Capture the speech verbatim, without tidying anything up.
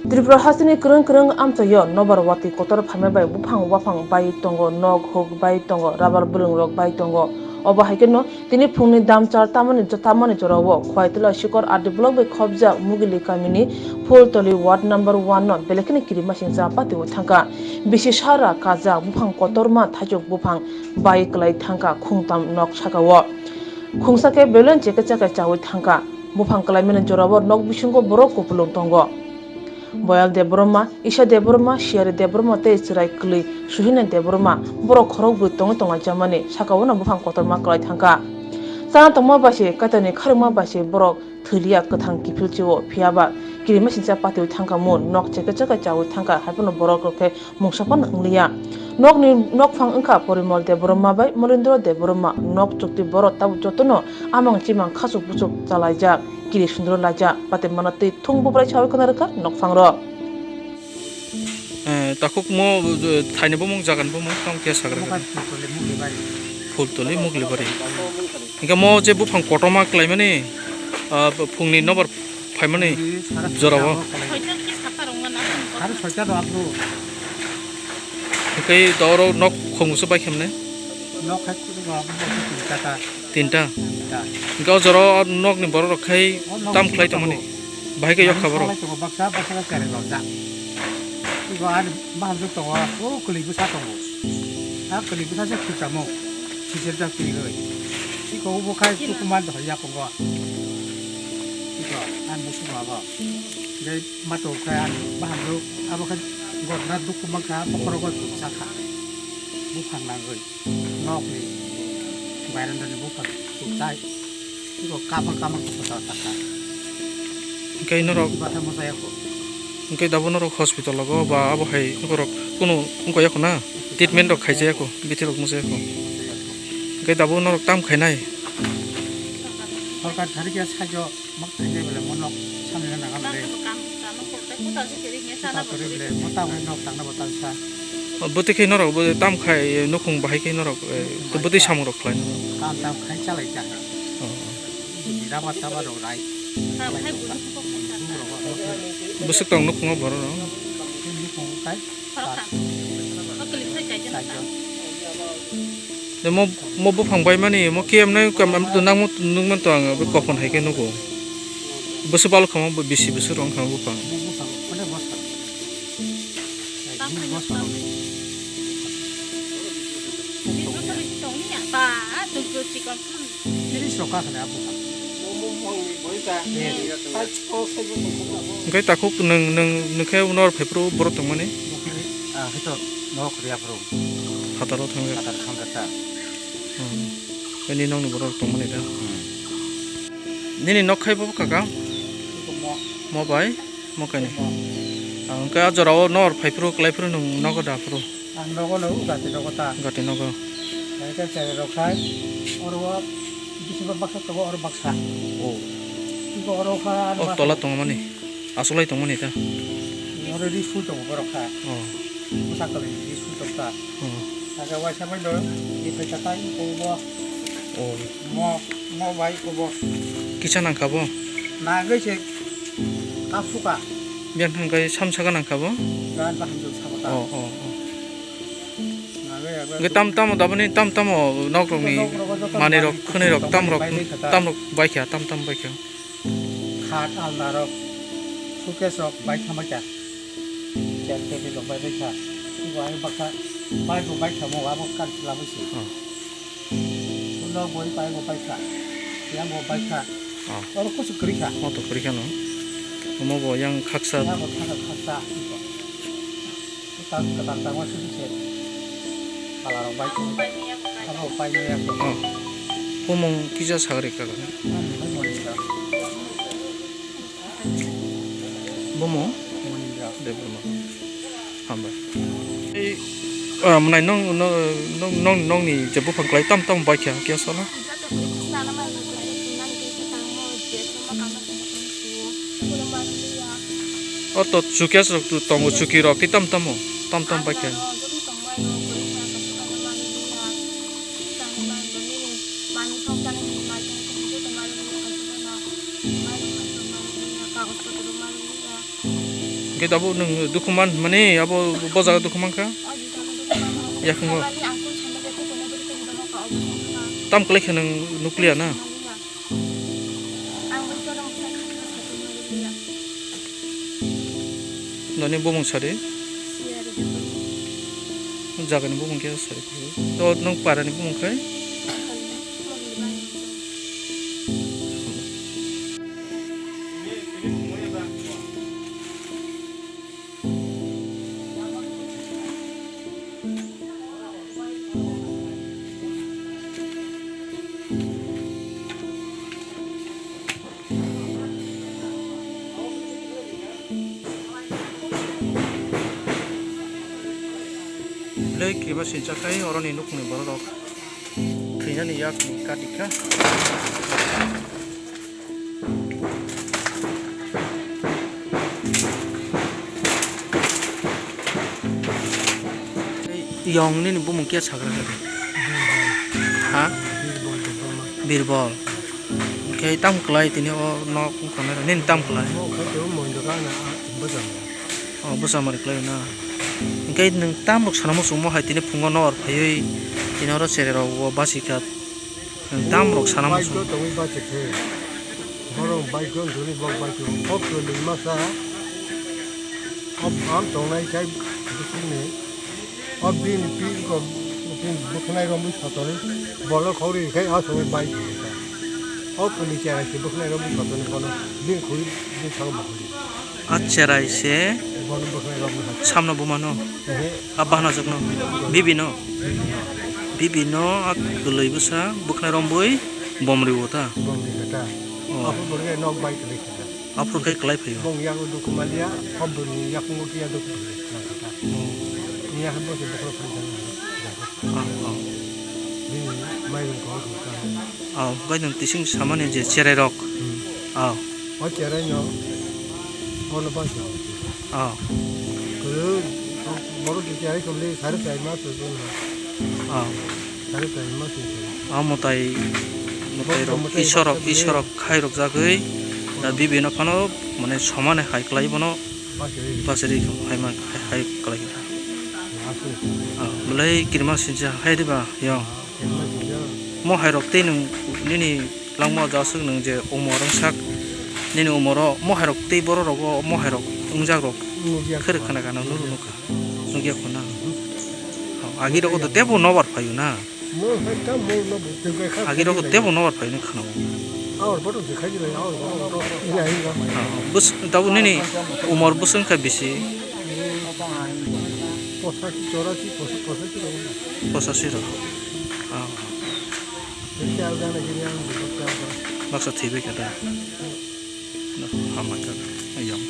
Tripura hasteni kwrwng kwrwng amchaio nobar watwi kotor phaima bai buphang waphang bai tongo, nok huk bai tongo, rabar bwlwngrok bai tongo. Obo hai kheno tini phungni damchar tamani, tamani jorao Khwaitwla Sikor R D block bai khopjak Mugili kamini Phultoli ward number one no belai kheno kirimasingcha patiwi thangkha. Bisi sara kajak buphang kotorma thaichuk buphang bai kwlai thangkha khungtam nok sakao. Khungsa khe belai cheke cheke chawi thangkha. Buphang kwlaimani jorao nok bisingo borok kupulung tongo. Boyal Debbarma, Isha Debbarma, Siyari Debbarma tei chwrai kwlwi Suhina Debbarma borok khorokbrwi tongwi tonglaijamani sakao no buphang kotorma kwlai thangkha. Chana tongma bai se, kaitani kharwkma bai se borok thwi liya, kwthang kiphil chio, phiya ba kirimasingcha patiwi thangkha mun, nok cheke cheke chawi thangkha, hai phano borok rok khe mungsa phano wng liya. Nokni nokphang wngkha Porimol Debbarma bai Molindra Debbarma, nok chukti borok tabuk jotono amang chimang khachuk buchuk chalaijak, kiri sundro laijak, pate mano twi thung bubrai sawi khwna rwkha nokphang rok. Eh, takhuk mo, eh, thaini bumung, jagani bumung, tamo khe sagra Omo khe gana. Phultoli Muglibari. Phultoli Muglibari. Hingke mo je buphang kotorma kwlaimani, ah, phungni nobar phaimani Phungni sara jorao. Soita rok kwlai. Sara soita rok abro. Hingke doro nok khonguso bai khemne? Nok hai kudu ba abro tinta ta. Tinta? Tinta. Hingke o jorao nokni borok rok khai O nok tam khlai tongo. Tongmani? Bahai khe yok kha borok. Manwi tongo baksa, baksa khe chereng rok jak. Ibo ani bahan juk tongo, o kwlwi bwsa tongo. A kwlwi bwsa se khitamo, sijil jak twi rwi. Iko obo khai tukuman dohor yakungo. Iko ani musugo abo. Tei mato khai ani bahan juk, abo khai gotna duk kwbang kha, bokhorogo tuk cha kha. Buphang nangwi. Nokni bairandani buphang tuk chai. Iko kamang kamang khe kwtal sakha. Hingke norok Batha mosa yako. Hingke dabo norok hospital logo ba abo hai borok kunu wngkha yako na? Treatment rok khaijak yako, bithi rok mosa yako. Hingke dabo norok tam khainai? Sorkar thari khe saijo mak khainai bole monok samina naga bole. Kutal kwrwi bole, mo tamo nok tangna bo talsa. O, bwtwi khe norok bo tam khai, nukhung bahai khe norok, eh, Nukhung bwtwi bahai samung rok khlai. Tam tam khai chalai cha. O, o. Rubber taba rok rai. Bwswk tong nukhungo borok rok. Nukhung khai. Chaijon. De mo, mo buphang bai mani, mo kiyam nai kam am to nang mo nukman to ang be kophon hai khe nugo. Bwswk balo khamo, bo bisi bwswk rong khamo buphang. Mo buphang, onek bosor. Bini bosor. Tiris rok ka khana buphang. Hwnkhe takhuk nwng, nwng, nwng khe nor phaiphuru borok tongmani? Ah, hito nok riya phuru. Phataro thangya. Phataro thangya ta. Hmm. Ani nokni borok tongmani da? Hmm. Nini nok khai bo kaka? Mo. Mo bai? Mo kaini? Mo. Ah, hwnkhe a jorao nor phaiphuru, kwlaiphuru nwng nogo da phuru? Ang nogo no, gati nogo ta. Gati nogo. Hai khe chai rok khai, oro o bisingo baksa tongo, oro baksa. Oh. Iko oro kha, ano Oh, baksa. Tola tongmani. Asolai tongmani ta. Oro ri sul tongo borok kha. Oh. Bwsa kwlwi ri sul tong ta. Oh. Saka waisa bai do, ni phaisa tai ko bo. Oh. Mo, mo bai ko bo. Kisa nang kha bo? Nagwi se ta suka. Biang thang kai sam saka nang kha bo? Gan baham jong sabo ta. Oh, oh, oh. Hwnkhe tam tamo daboni tam tamo nok rokni manwi rok khwnwi rok tam rok tam rok baikha, tam tam baikha. Khat alna rok, suitcase rok baikha baikha. Chair table rok bai baikha. Ibo ai baksa bai bo baikha mo abo kan labwi si. Oh. Ulo boi bai bo baikha. Yang bo baikha. Oh. Oro kusu kwrwi kha. Mo to kwrwi kha no. Omo bo yang khaksa. Yang bo khaksa khaksa. Kwtal, kwtal tangma sudi se. Pala rok bai tong. Abo pai maya ko. Oh. Bumung kisa sagri kaga. Ani bai mori ka. Bumung? Mori ka. Debbarma. Hambai. Ei, ah, mwnai nong, nong, nong, nong, nongni je buphang klai tam tam bai kha, kya sala? O to chukya rok tu tongo, chuki rok ti tam tamo, tam tam bai khe. Abo nwng dukhu man mani, abo bo jaga dukhu man kha? Yakungo. Tam kwlai khe nwng nukliya na? Noni bumung sadi? Jagani bumung khe sadi. To nwng parani bumung khai? Belai kirima sincha khai oroni nukni borok rok thwinani yakni kati kha. Yong nini bumung khe sagra kha de? Ha? Birbol. Hwnkhe tam kwlai tini o nok wngkha nini tam kwlai? O bwsa mari kwlai na. Hwnkhe nwng tam rok sana muchungma hai tini phungo nor phaiwi tini oro cherai rok o basi kha. Nwng tam rok sana muchung. Bike o tongwi bachikhe. Borok bike o tongwi bok bike o. O kwlwi masa. O am tongnai khe bwswkni. O bini pi ko bini bwkhnai romwi sotoni. Bolok khogri khai aswk bike o. O kwlwi cherai se bwkhnai romwi sotoni bono. Bini khuri bini sago bwkhri. A cherai se samno bumano. Ehe. A bahanajwkno. Bibino. Bibino a kwlwi bwsa bwkhnai rombwi bomriwo ta. Bomri khe ta. Oh. Aphuru bo khe nok bai kwlwi khe ta. Aphuru khe kwlai phaio. Bong yago dukhu maliya, hobboni yakungo kiya dukhu maliya khe ta. Oh. Iya khe bo se bwkhra phai jani. Oh, oh. Bini mairung kong kong ta. Oh, bai nwng tising samani je cherai rok. Hmm. Oh. O cherai no, bono bangsa. Oh. Kwrwi, borok ni cherai somni sare char mas rok no. Oh. Sare char mas rok. Oh, mwtai, mwtai rok, mwtai isorok, isorok khai rok jagwi, da bibino phano, mane somane hai kwlai bono, bachari hai ma, hai, hai kwlai. Oh, belai kirima sincha hai diba, yo. Mo hai rok tei nwng nini langma jaswk nwng je umor wngsak nini umoro mo hai rok tei borok rogo mo hai rok wngjak rok khe rwk khna gana nuru nukha nukya khuna. Agi rogo to tebo nobar phaio na. Agi rogo tebo nobar phaio khna. Bus tabu nini umor bwswk kha bisi? Pochasi rok. Pochasi rok. Baksa thwibai kha da. Hambai kha. Ayang.